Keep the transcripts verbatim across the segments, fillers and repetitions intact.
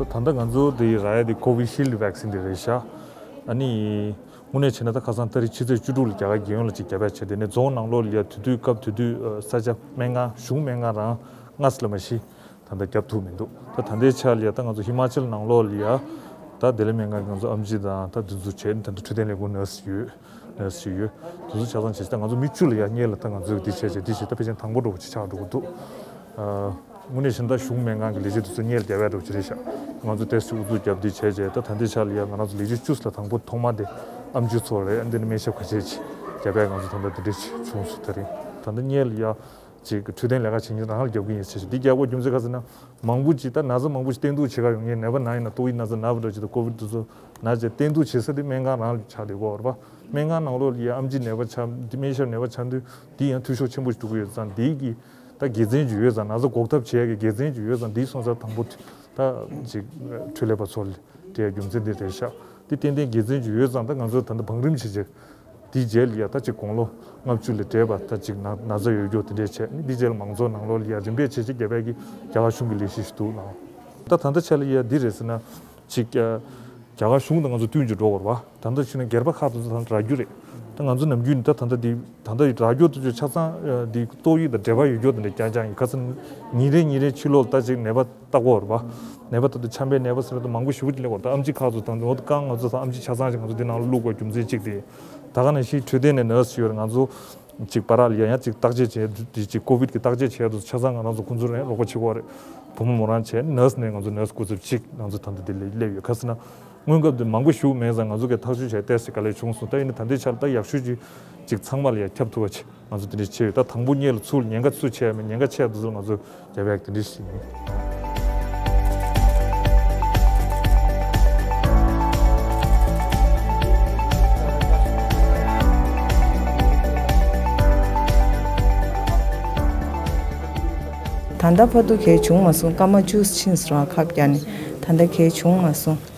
ད་ལྟ་ང་ཚོ་དེ་རག་ཡ་དེ་ཀོ་བི་ཤིལ་ཌི་བེག་སིན་དེ་རེད་ཤག་ཨ་ནི་དངོས་གནས་བྱས་ན་ད་ཁ་སང་ཏ་རིག་ཕྱི་ཚེས་བཅུ་དྲུག་ལ་རྒྱ་གར་རྒྱལ་ཡོངས་ལ་ཅིག་བརྒྱབ་ཡ་བྱས། དེ་ནས་རྫོང་ནང་ལོགས་ལ་ཡ་དུས་དུས་སྐབས་དུས་དུས་ཨ་ས་ཆ་སྨན་ཁང་གཞུང་སྨན་ཁང་རང་ལྔ་ཙམ་ལས་མ་ཤི། ད་ལྟ་བརྒྱབ་ཐུབ་མི་འདུག་ད་ད་ལྟའི་ཆ་ལ་ཡ་ད་ང་ཚོ་ཧི་མ་ཅལ་ནང་ལོགས་ལ་ཡ་ད་བདེ་ལེགས་སྨན་ཁང་གི་ང་ཚོ་ཨེམ་ཆི་དང་ད་དེ་ཚོ་བྱས་ནས་ད་ལྟ་འཕྲོད་བསྟེན་ལས་ཁུངས་ནར་སི་ཡོད། ནར་སི་ཞིག་ཡོད། དེ་ཚོ་ཆ་ཚང་བྱས་ད་ང་ཚོ་མི་བཅུ་ལ་ཡ་སྔོན་ལ་ད་ང་ཚོས་འདི་བྱས་བྱས་འདི་བྱས་ད་ཕལ་ཆེར་དང་པོ་འགྲོ་བ་ཅིག་ཆགས་འགྲོ་གི་འདུག་ཨ། དངོས་གནས་བྱས་ན་ད་གཞུང་སྨན་ཁང་གི་ལས་བྱེད་དེ་ཚོ་སྔོན་ལ་རྒྱབ་ཡ་འགྲོ་བ་ཅིག་རེད་ཤག་ང་ཚོ་ཏོག་ཙམ་ཅིག་ཨུ་ཚུགས་བརྒྱབ་འདི་བྱས་བྱས་ད་ད་ལྟའི་ཆ་ལ་ཡ་ང་རང་ཚོ་ལས་བྱེད་བཅུ་ལ་དང་པོ་ཐོག་མ་དེ་ཨེམ་ཆི་ཚོ་རེད། ཨ་འདི་ནས་སྨན་ཞབས་ཁ་ཤས་ཅིག་རྒྱབ་ཡ་ང་ཚོ་ད་ལྟ་འདི་འདྲས་ཅིག་བྱུང་སོང་། ད་རིང་ད་ལྟ་སྔོན་ལ་ཡ། ཅིག་འཕྲོད་བསྟེན་ལས་ཀ་བྱེད་མཁན་རང་ལ་རྒྱབ་ཀྱི་ཡིན་ཟེར་ཞིག་འདི་རྒྱག་དགོས་རྒྱུ་མཚན་ག་ཟེར་ན། མང་པོ་ཅིག་ད་ན་ཚ་མང་པོ་ཞིག་བསྟེན་གཏུག་བྱེད་ག་ཡོང་མཁན། ནད་པ་ན་ཡིན་ན་ཏོག་དབྱིབས་ན་ཚ་ན་བ་འདྲ་ཅིག་དང་ཀོ་བིད་དེ་ཚོ་ན་བྱས་བསྟེན་གཏུག་བྱེད་ས་དེ་སྨན་ཁང་རང་ལ་ཆགས་བསྡད་ཀྱི་ཡོད་རེད་པ། སྨན་ཁང་ནང་ལོགས་ལ་ཡ་ཨེམ་ཆི་ནད་པ་ཆགས་འདི་སྨན་ཞབས་ནད་པ་ཆགས་དུས་འདི་ཡང་འཐུས་ཤོར་ཆེན་པོ་ཞིག་འགྲོ་གི་ཡོད་ཙང་འདི་གི་ད་དགེ་མཚན་ཅིག་ཡོད་ཙང་ན་ཚ་འགོག་ཐབས་བྱེད་ཡ་གི་དགེ་མཚན་ཅིག་ཡོད་ཙང་འདི་སོང་ཙང་དང་པོ་ད་ཅིག་འཕྲོད་ལས་པ་ཚོ་ལ་སྤྲད་ཡ་རྒྱུ་མཚན་འདི་རེད་ཤག་འདི་ཏན་ཏན་དགེ་མཚན་ཅིག་ཡོད་ཙང་ད་ང་ཚོ་ད་ལྟ་བང་རིམ་བྱེད་ཆེད། དེའི་རྗེས་ལ་ཡ་ད་ཅིག་དགུང་ལོ་ལྔ་བཅུ་ལས་བགྲེས་པ་ད་ཅིག་ན་ན་ཚ་ཡོད་རྒྱུ་དེ་འདྲས་བྱས་ནི་འདིའི་རྗེས་ལ་མང་ཚོགས་ནང་ལོགས་ལ་ཡ་རིམ་པས་བྱས་བྱས་རྒྱ་བལ་གྱི་རྒྱ་གར་གཞུང་གི་ལས་གཞི་ཞིག་འདུག་ལ། ད་ད་ལྟ་ཆ་ལ་ཡ་འདི་རེད་ཟེར་ན་ཅིག་རྒྱ་གར་གཞུང་དང་ང་ཚོ་བསྟུན་གྱི་འགྲོ་དགོས་རེད་པ། ད་ལྟ་ཕྱིན་ན་སྒེར་པ་ཁག་དེ་ཚོ་ད་རག་རྒྱུ་རེད། ད་ང་ཚོ་ནམ་རྒྱུན་ནི་ད་ད་ལྟ་འདི་ད་ལྟ་རག་རྒྱུ་དེ་ཚོ་ཆ་ཚང་འདི་ཏོག་དབྱིབས་དང་འབྲེལ་བ་ཡོད་རྒྱུ་དེ་འདྲས་རྐྱང་རྐྱང་ཡིན། ཁ་སང་ཉིན་རེ་ཉིན་རེ་ཕྱི་ལོགས་ལ་ད་ཅིག་ནད་པ་ལྟ་དགོས་རེད་པ། ནད་པ་ད་དུང་ཆམ་པའི་ནད་པ་ཟེར་ན་ད་མང་པོ་ཞེ་པོ་ཅིག་སླེབས་ཀྱི་ཡོད་རེད། ད་ཨེམ་ཆི་ཁག་ཚོ་དང་འོ་ད་གང་ང་ཚོ་ད་ཨེམ་ཆི་ཆ་ཚང་ཞིག་ང་ཚོ་འདི་ནང་ལ་བླུགས་དགོས་རྒྱུ་མཚན་གཅིག་དེ། ད་ག་ནང་བཞིན་འཕྲོད་བསྟེན་ནས་ནར་སི་ཡོད་རེད། ང་ཚོ་ཅིག་པ་རག་ལ་ཡ་ཡང་ཅིག་བརྟག་དཔྱད་བྱས་དུས་དེ་ཅིག་ཀོ་བིད་ཀྱི་བརྟག་དཔྱད་བྱས་དུས་ཆ་ཚང་ང་རང་ཚོ་ཁོང་ཚོ་རང་རོགས་པ་བྱེད་ཀྱི་ཡོད་རེད། བུ་མོ་མོ་རང་བྱས་ནར་སི་ནས་ང་ཚོ་ནར་སི་སྐུ་ཚབ་ཅིག་ང་ཚོ་ད་ལྟ་འདི་ལ་སླེབས་ཡོད། ཁ་སང་ན་སྔོན་སྐབས་དེ་མང་པོ་ཞིག་མེད་ཙང་ང་ཚོ་གི་ཐག་གཅོད་བྱས་ཏོག་ཙམ་དཀའ་ལས་བྱུང་སོང་། ད་ཡིན་ནའི་ད་ལྟའི་ཆར་ད་ཡག་ཤོས་ཅིག་ཅིག་ཚང་མ་ལ་ཡ་ཁྱབ་ཐུབ་པ་ཅིག་ང་ཚོ་དེ་འདྲས་བྱས་ཡོད། ད་དང་པོ་སྔོན་ལ་ཚུར་ཉེན་ཁ་ཚུར་ཆེ་ཡ་མེད། ཉེན་ཁ་ཆེ་ཡ་དེ་ཚོ་ང་ཚོ་རྒྱབ་ཡག་དེ་འདྲས་ཞིག་ཡིན། ད་ལྟ་བར་དུ་གལ་བྱུང་མ་སོང་། སྐར་མ་བཅུ་ཕྱིན་སོང་ཁབ་བརྒྱབ་ནས། ད་ལྟ་གལ་བྱུང་མ་སོང་།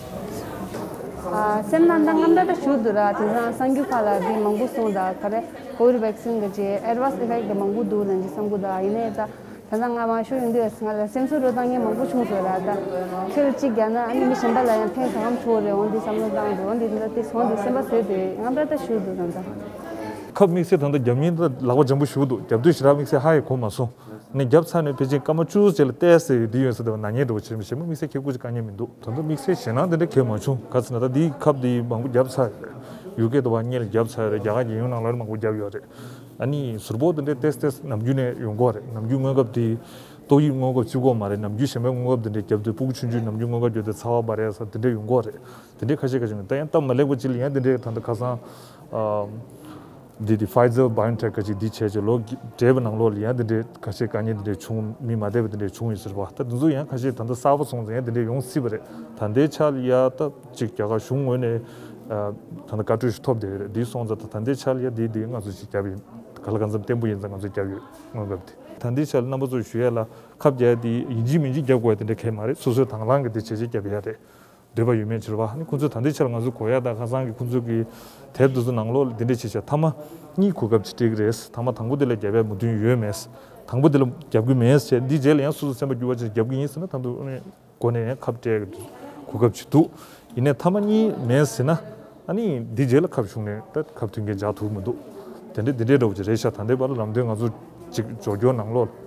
ཨ། སེམས་ནང་ད་རྔམ་དྲག་ཞེ་པོ་འདུག་ར། དེང་སང་གསར་འགྱུར་ཁག་ལ་འདི་མང་པོ་གསུངས། ད་ག་རེ་ཀོ་བིད་བེག་སིན་གྱི་ཅིག་ཨེ་ཌི་ཝར་སི་ཨི་ཕེག་ཊི་དེ་མང་པོ་འདུག་ལབ་ཅིག་བསམ་གྱི་འདུག་ཡིན་ནའི་ད་ད་ལྟ་ང་མང་ཤོས་ཡོང་དུས་ང་ལ་སེམས་གསོ་རོགས་བཏང་མཁན་མང་པོ་བྱུང་སོང་ར། ད་ཁྱོད་གཅིག་བརྒྱབ་ན་ཨ་ནི་མི་གཞན་པ་ལ་ཡང་ཕན་གང་འཚམ་ཐོགས་རེད། འོ་འདི་བསམ་བློ་བཏང་འདུག་འོ་འདི་འདི་འདྲ་དེ་སོང་དུས་སེམས་པ་བཟོས་དུས་རྔམ་དྲག་ད་ཞེ་པོ་འདུག་ད་ལྟ། ཁབ་དམིགས་བསལ་ད་ལྟ་བརྒྱབ་མཁན་ད་ལག་པ་འཇམ་པོ་ཞེ་པོ་འདུག་བརྒྱབ་དུས་ཞེ་དྲག་དམིགས་བསལ་ཧ་ཡང་གོ་མ་སོང་། ནས་བརྒྱབ་ཚར་ནས་ཕལ་ཆེར་སྐར་མ་བཅུ་ཙམ་ལ་ཏོག་ཙམ་འདི་ཡོད་ས་དེ་བ་ན་ཉེན་འགྲོ་བ་བྱེད་མི་ཞེ་མ་དམིགས་བསལ་ཁྱད་ཁུར་ཅིག་དཀའ་ངལ་མི་འདུག་ད་ལྟ་དམིགས་བསལ་ཞེད་སྣང་དེ་འདྲ་གང་མ་བྱུང་། ག་ཚོད་ན་ད་འདིའི་ཁབ་འདི་མང་པོ་བརྒྱབ་ཚར་ཡོད་རེད། ཡུ་ཀེ་དེ་བ་སྔོན་ལ་བརྒྱབ་ཚར་ཡོད་རེད། རྒྱ་གར་རྒྱལ་ཡོངས་ནང་ལ་མང་པོ་བརྒྱབ་ཡོད་རེད། ཨ་ནི་ཟུར་པོ་དེ་འདྲ་ཏོག་ཙམ་ཏོག་ཙམ་ནམ་རྒྱུན་ནས་ཡོང་གི་ཡོད་རེད། ནམ་རྒྱུན་སྔོན་སྐབས་དེ་ཏོག་དབྱིབས་སྔོན་སྐབས་གཅིག་པོ་མ་རེད། ནམ་རྒྱུན་གཞན་པའི་སྔོན་སྐབས་དེ་འདྲ་བརྒྱབ་དུས་ཕྲུ་གུ་ཆུང་ཆུང་ནམ་རྒྱུན་སྔོན་སྐབས་བརྒྱབ་དུས་ཚ་བ་འབར་ཡ་ས་དེ་འདྲ་ཡོང་གི་ཡོད་རེད། དེ་འདྲའི་ཁ་ཤས་ཁ་ཤས་ཡོང་། ད་ཡང་སྟབས་མ་ལེགས་པ་ཅིག་ལ་ཡང་དེ་འདྲའི་ད་ལྟ་ཁ་སང་ཨ། འདི་དེ་Pfizer BioNTech ཁ་ཅིག་འདི་བྱས་བྱས་ལོ་བགྲེས་པའི་ནང་ལོགས་ལ་ཡང་དེ་འདྲའི་ཁ་ཤས་དཀའ་ངལ་དེ་འདྲའི་བྱུང་། མི་མ་བསྡད་པ་དེ་འདྲའི་བྱུང་ཡོད་ཟེར་བ། ད་དེ་ཚོ་ཡང་ཁ་ཤས་ད་ལྟ་གསར་པ་སོང་ཙང་ཡང་དེ་འདྲའི་ཡོང་སྲིད་པ་རེད། ད་ལྟའི་ཆ་ལ་ཡ་ད་ཅིག་རྒྱ་གར་གཞུང་ངོས་ནས་ཨ། ད་ལྟ་བཀའ་འཁྲོལ་ཞིག་ཐོབ་བསྡད་ཡོད་རེད། འདི་སོང་ཙང་ད་ད་ལྟའི་ཆ་ལ་ཡ་འདི་འདི་ང་ཚོ་ཞིག་བརྒྱབ་ཡིན། ག་ལ་གང་འཚམ་བརྟན་པོ་ཡིན་ཙང་ང་ཚོ་བརྒྱབ་ཡོད། སྔོན་སྐབས་དེ། ད་ལྟའི་ཆ་ལ་རྣམ་པ་ཚོར་ཞུ་ཡ་ལ་ཁབ་བརྒྱབ་དེ་ཡིན་གཅིག་མིན་གཅིག་བརྒྱབ་དགོས་ཡ་དེ་འདྲ་གང་ཡང་མ་རེད། སོ་སོའི་དང་བླངས་ཀྱི་དེ་བྱས་བྱས་བརྒྱབ་ཡ་རེད། འདོད་པ་ཡོད་མེད་ཕྱིར་བ། ཨ་ནི་ཁོང་ཚོས་ད་ལྟའི་ཆར་ང་ཚོས་གོ་ཡ་དང་ཁ་སང་གི་ཁོང་ཚོས་ཀྱི་དེབ་དེ་ཚོ་ནང་ལོགས་ལ་འདི་འདྲས་བྱས་བྱས་ཐ་མ་གཉིས་གོ་སྐབས་ཅིག་སྤྲད་ཀྱི་རེད། ཐ་མ་དང་པོ་དེ་ལ་རྒྱབ་ཡ་མོས་མཐུན་ཡོད་མེད། དང་པོ་དེ་ལ་རྒྱབ་ཀྱི་མེད་ཟེར། འདིའི་རྗེས་ལ་ཡང་སོ་སོ་སེམས་པ་འགྱུར་བ་ཅན་རྒྱབ་ཀྱི་ཡིན་ཟེར་ན་ད་དུང་ཨ་ནི་སྒོ་ནས་ཡང་ཁབ་སྤྲད་ཀྱི་གོ་སྐབས་ཅིག་འདུག་ཡིན་ནའི་ཐ་མ་གཉིས་མེད་ཟེར་ན་ཨ་ནི་འདིའི་རྗེས་ལ་ཁབ་བྱུང་ནས་ད་ཁབ་མཐུན་རྐྱེན་འཇགས་ཐུབ་མི་འདུག་དེ་འདྲས་དེ་འདྲས་འདྲ་བོ་ཅིག་རེད་ཤག་ད་ལྟའི་བར་ལ་ལམ་སྟོན་ང་ཚོ་ཅིག་འབྱོར་འབྱོར་ནང་ལོགས་